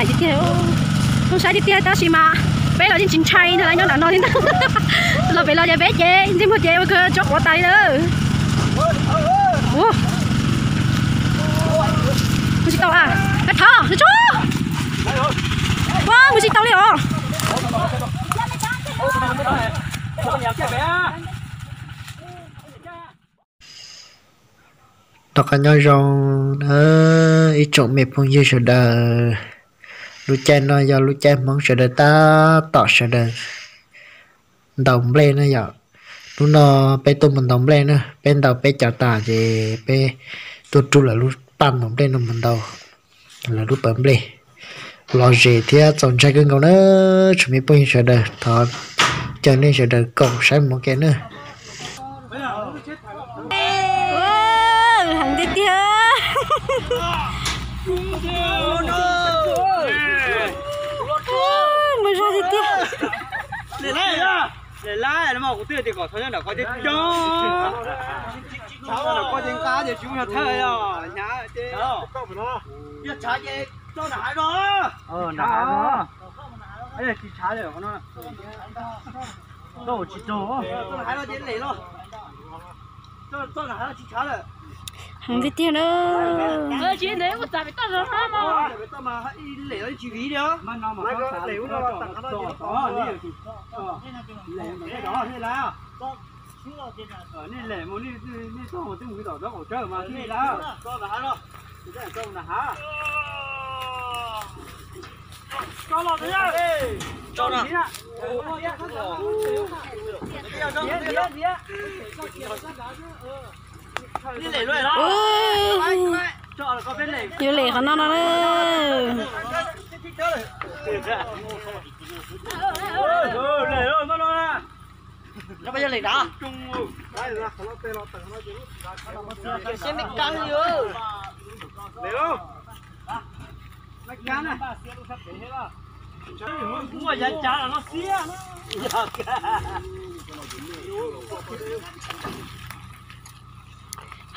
Tiag tiag, zoo saib tiag tiag tab sis mas peb los yeej tsis ntshai ntag, nyob nram no thiab ntag. Los pem los ces peb ces ntsej muag ces ua kawg tso quav tas li lawm. Mus tsis tau a, thov tso, mus tsis tau li os. Rov qab nyob zoo na ib tsoom me phooj ywg sawv daws. Lub caij no yog lub caij Hmoob sawv daws tab tom sawv daws ntaus nplej na yom. Hnub no peb tuaj mus ntaus nplej na, peb ntaus peb cov tas ces peb tuaj rub lawv lub paj ntaus nplej no mus ntaus lawv lub pawv nplej. Lom zem thiab txaus ntshai kawg nkaus na tsoom me phooj ywg sawv daws, thov caw nej sawv daws koom saib mus ua ke na. Heev tiag tiag. Muaj zog tiag tiag. Heev tiag tiag na. Yuav lem qhov no no na.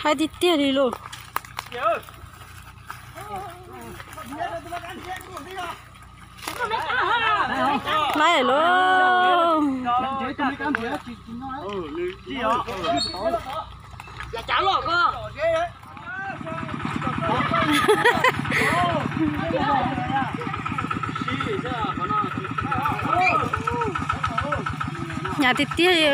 Haib tiag tiag li lauj. Laib lauj. Hnyav tiag tiag li.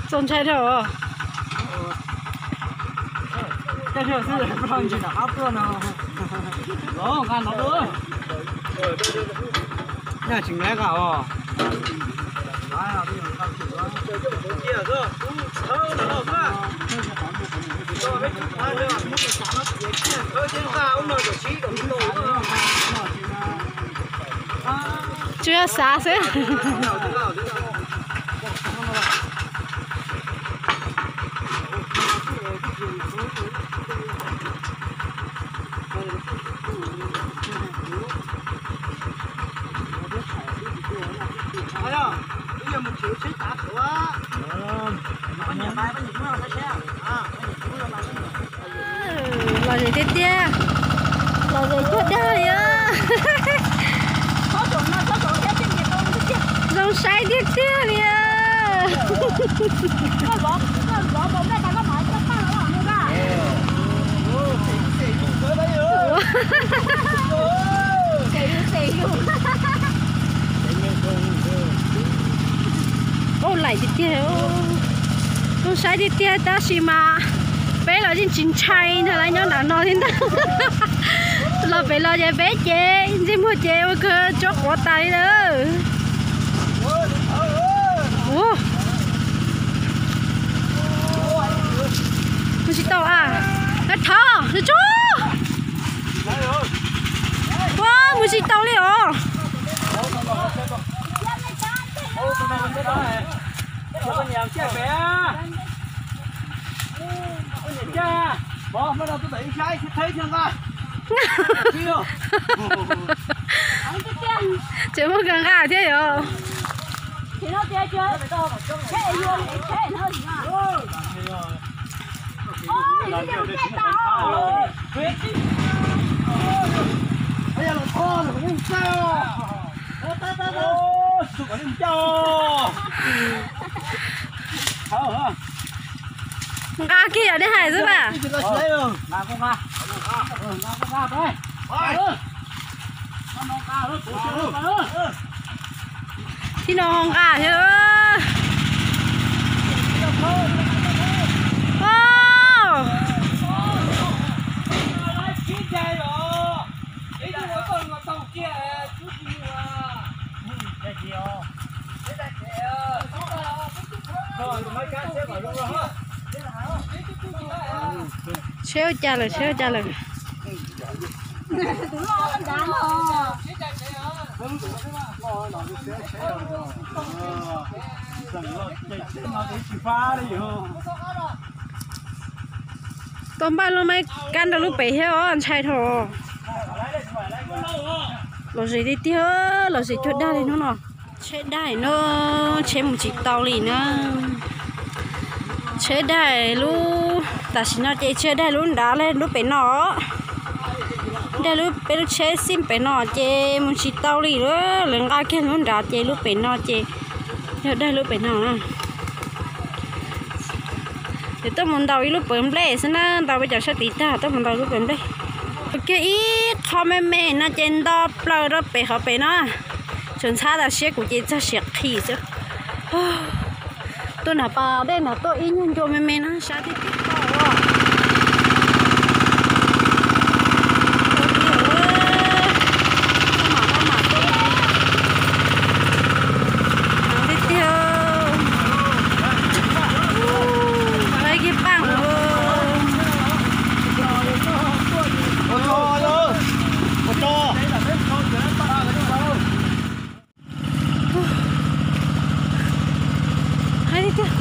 Txaus ntshai dhau. Tsuas yog xav xwb. Lom zem tiag tiag, lom zem cuag dag li. Zoo saib tiag tiag li. Ub, laim tiag tiag, zoo saib tiag tiag tab sis mas peb los yeej tsis ntshai ntag, lawv nyob nram no thiab ntag. Los pem los ces peb ces ntsej muag ces ua kawg tso quav tas li lawm. Mus tsis tau a, thov tso. Ua mus tsis tau li os. Tseem muaj kawg nqa thiab yom. Tseem muaj kawg nqa thiab yom. Nqa kiag yog nej hais xwb mas. Tib no nqa thiab. Tsheb ua cas lawm, tsheb ua cas lawm. Tau npaj lub mab kab nrog lub pem thiab os, ntshai dhau. Los zem tiag tiag, los zem cuag dag li hnub no. Tsheb daim no, tsheb mus tsis tau li na. Tsheb daim lub, tam sim no ces tsheb daim lub nrad, lub pem no. Daim lub, peb lub tsheb xij pem no ces mus tsis tau li, lawv nqa kiag lub nrad ces lub pem no ces yog daim lub pem no na. Ces tuaj mus ntaus ib lub pawv nplej xwb na, ntaus peb cov sab tid tag tuaj mus ntaus lub pawv nplej. Ua kiag ib qho me me no ces nto plaws rau pem qhov pem no. Tsuas ntxhab tas siab kuv ces txog siav qhi xwb. Tuaj nram pas dej nram tuaj ib nyuag ncua me me no sab tiag tiag. Tiag tiag, lawv kiag paj. Heev tiag tiag.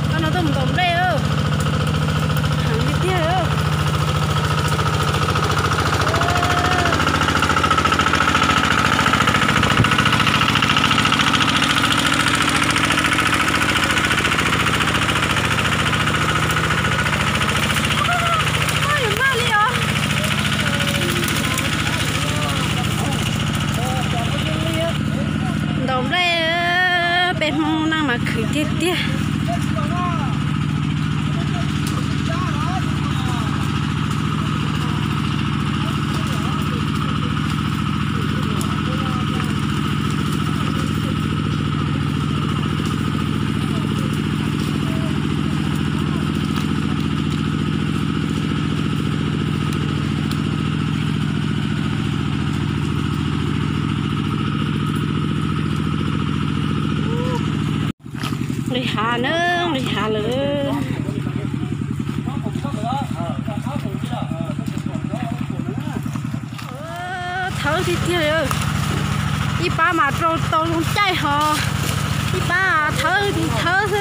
Qhov no tuaj mus ntaus nplej, heev tiag tiag. Ntaus nplej, peb Hmoob neej mas khwv tiag tiag. Nqis hav na, nqis hav lawm. Thawb tiag tiag li. Ib pab mas rau tau zoo caij hos, ib pab thawb thawb xwb.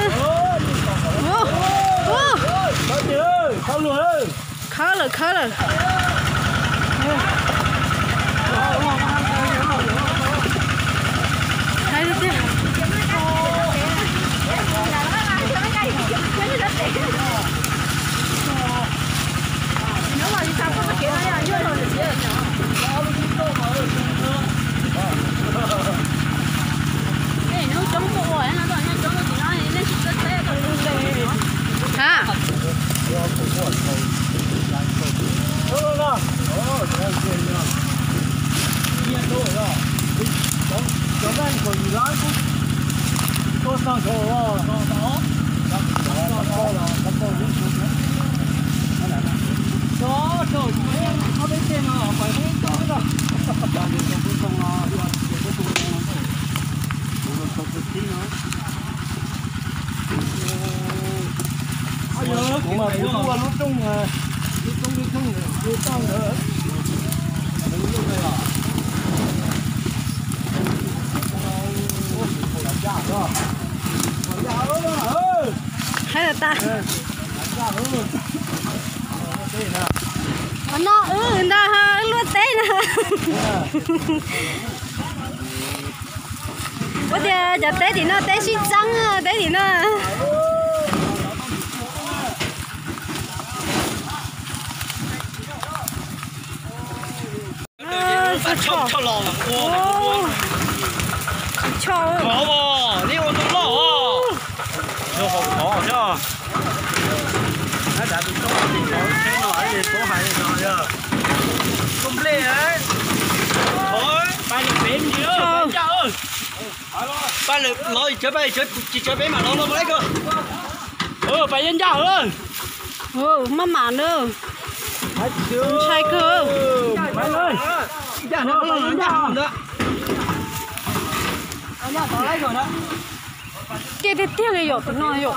Khawb lawm, khawb lawm. Heev tiag. Ha. Kuv mas kuv tuaj lub rooj, lub rooj lub rooj lub toj ntawd. Hais tas. No wb ntag, wb luaj teb na. Ua tias Cov teb tim no teb sib txeeb, teb tim no. Pab lawm los, tsis tsawg peb mam los, los mus lawm. Pab yeej ncaj lawm. Maj mam na. Ntshai kawg. Kev tiag tiag li yom, tus no yom.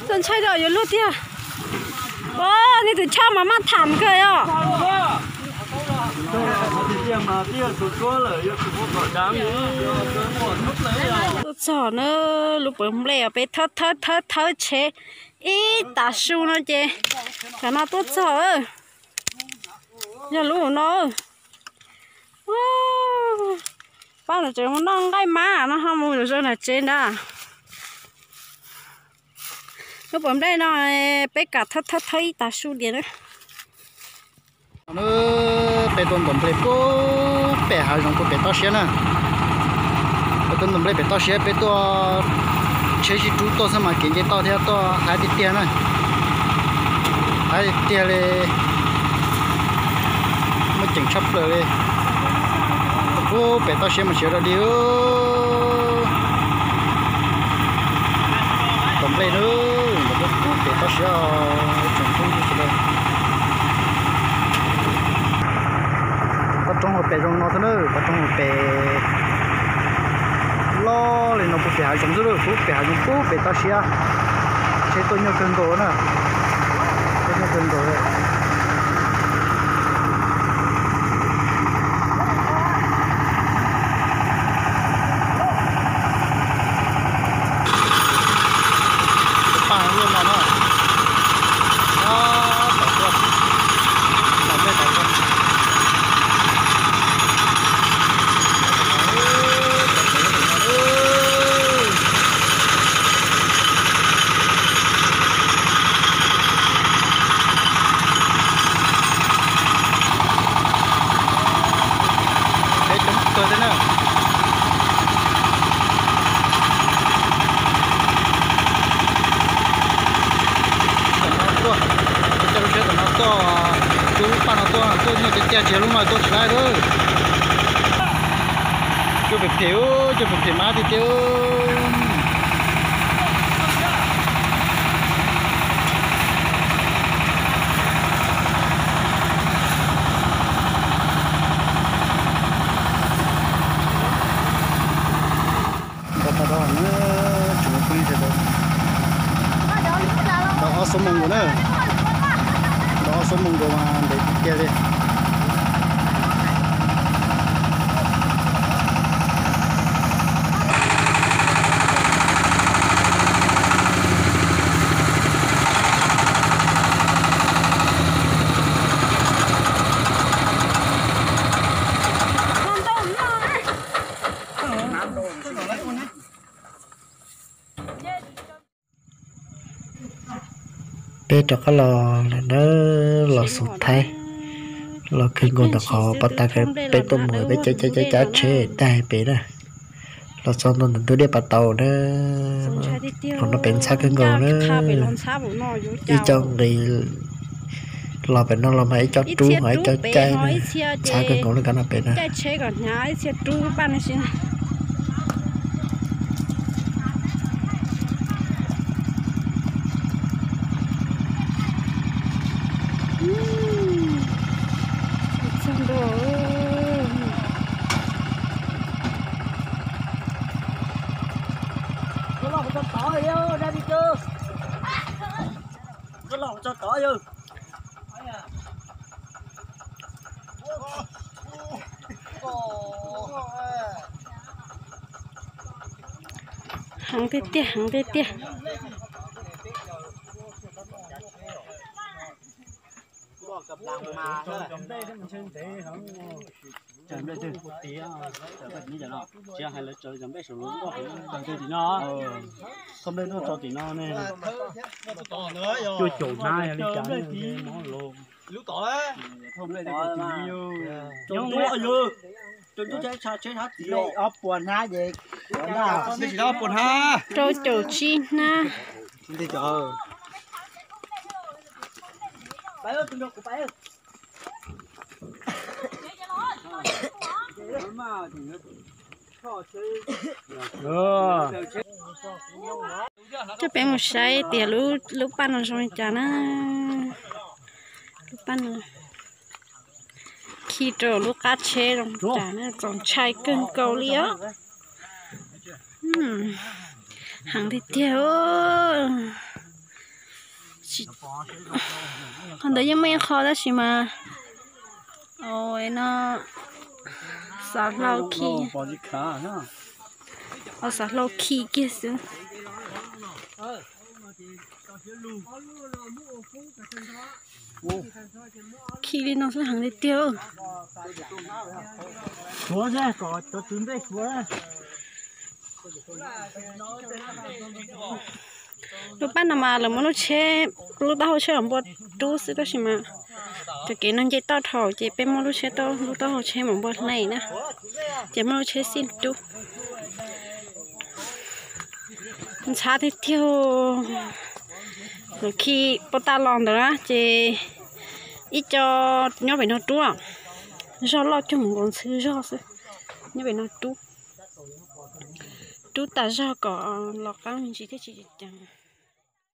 Txaus ntshai rau yuav luag tiag. Nej tus choj mas maj tham kawg yom. Tuaj txog na, lub pawg nplej peb thawb thawb thawb thawb tsheb ib tas su no ces, tam no tuaj txog, yog lub no. Pab ntawd tseem mus noj nqaij mab no ho mus zaum nram tsev ntag. Lub pawg nplej no peb kam thawb thawb thawb ib tas su diam na. Peb tuaj ntaus nplej puag pem hav zoov puag pem toj siab na. Peb tuaj ntaus nplej pem toj siab, peb tuaj tsheb sib rub tuaj xwb mas kev nce toj thiab tuaj haib tiag tiag na. Haib tiag tiag li. Muaj ceem tshaj plaws li. Puag pem toj siab mas tsis yog dog dig. Ntaus nplej na, ntaus nplej puag pem toj siab, tsoom phooj ywg sawv daws. Qhov rooj hauv pes zoo no xwb na, qhov rooj hauv pes loj li no puag pem hav zoov xwb, puag pem hav zoov puag pem toj siab. Tsheb tuaj nyuaj kawg nkaus na, tuaj nyuaj kawg nkaus li. Pam luaj no na. Tom tuaj, tom nplej tom tuaj. Peb coob kawg thiab na. Tam no tuaj, coj lub tsheb tam no tuaj, rub paj no tuaj, tuaj nyuaj tiag tiag, tsis yog lub no tuaj tsis laib lawm. Cuaj phem phem, cuaj phem phem mab tiag tiag. Ntau tau rau na, tsoom phooj ywg sawv daws. Tau ob xuab moos nkaus na, tau ob xuab moos nkaus mas ntev tiag tiag li. Peb rov qab los lawm na, los xus Thaib, los kawg nkaus ntawm qhov pas tas peb tuaj mus peb cav cav cav cav tsheb tag pem na. Los txog ntua ntawm ntug dej pas tau na, qhov no pem ntxhab kawg nkaus na. Ib co nqis los pem no los mas ib co rub ho ib co caij, ntxhab kawg nkaus na, qhov no pem na. Heev tiag tiag, heev tiag tiag. Tsis hais lawv tsaws cov nplej saum lub nkuaj, tsaws tim no, txhob nplej tuaj tso tim no ne. Cuaj caum hnab yog li cas ne? Ob puas hnab ces, ob puas hnab, rau caum tsib hnab. Coj peb mus saib tias lub paj no zoo li cas na. Lub paj no khi rau lub qab tsheb zoo li cas na, txaus ntshai kawg nkaus li os. Heev tiag tiag. Qhov ntawd yeej muaj ib qho tab sis mas no xav hlau khi, xav hlau khi kiag xwb. Khi li no xwb heev li tiag. Suav, kom cov tswv nplej suav. Lub paj no mas lawv muab lub tsheb, lub taub hau tsheb los npua rub xwb tab sis mas cov kev no nce toj dhau ces peb muab lub tsheb, lub taub hau tsheb mus npua hle na, ces muab lub tsheb xij rub. Ntxhab tiag tiag. Lawv khi pov tas los ntawd na ces ib co nyob pem no rub, zog loj cuag mus nkaus ntxhw zog xwb, nyob pem no rub, rub tas zog kom los qab me ntsis thiaj tsis ceev.